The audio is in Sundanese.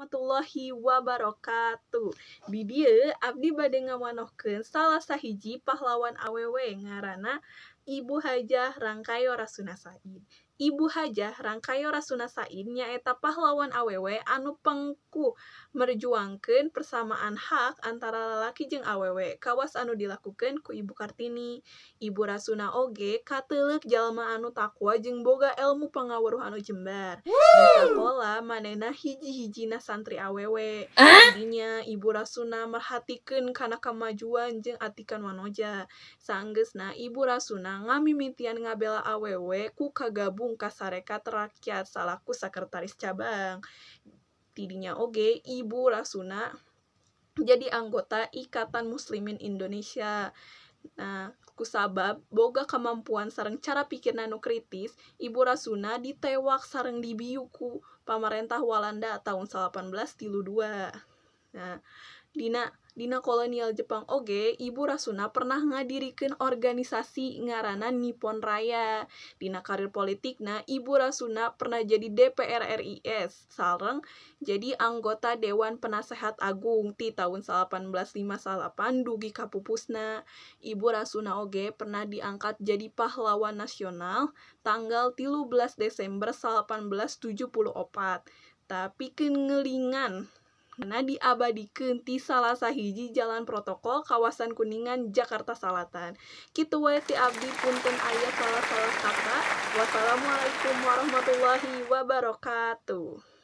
Warahmatullahi wabarakatuh. Di dieu abdi bade ngawanohkeun salah sahiji pahlawan awewe, ngaranna Ibu Hajah Rangkayo Rasuna Said. Ibu Hajah Rangkayo Rasuna Said nyaeta pahlawan awewe anu pengkuh merjuangkeun persamaan hak antara lalaki jeung awewe, kawas anu dilakukeun ku Ibu Kartini. Ibu Rasuna oge kateuleuk jalma anu takwa jeung boga elmu pangaweruh anu jembar. Di sakola manehna hiji-hijina santri awewe. Didinya Ibu Rasuna merhatikeun kana kamajuan jeung atikan wanoja. Saenggeusna, Ibu Rasuna ngamimitian ngabela awewe ku kagabung ka Sarekat Rakyat salaku sakertaris cabang. Tidinya oge Ibu Rasuna jadi anggota Ikatan Muslimin Indonesia. Nah, kusabab boga kamampuan sareng cara pikirna nu kritis, Ibu Rasuna ditewak sareng dibiu ku pamarentah Walanda tahun 1832. Nah, dina kolonial Jepang oge Ibu Rasuna pernah ngadirikeun organisasi ngaranna Nippon Raya. Dina karir politikna, Ibu Rasuna pernah jadi DPR RIS sareng jadi anggota Dewan Penasehat Agung ti tahun 1858 dugi ka pupusna. Ibu Rasuna oge pernah diangkat jadi pahlawan nasional tanggal 13 Desember 1874. Tapi ngelingan na diabadikeun ti salah sahiji jalan protokol kawasan Kuningan, Jakarta Selatan. Kitu wae ti abdi, punten aya salah-salah kata. Wassalamualaikum warahmatullahi wabarakatuh.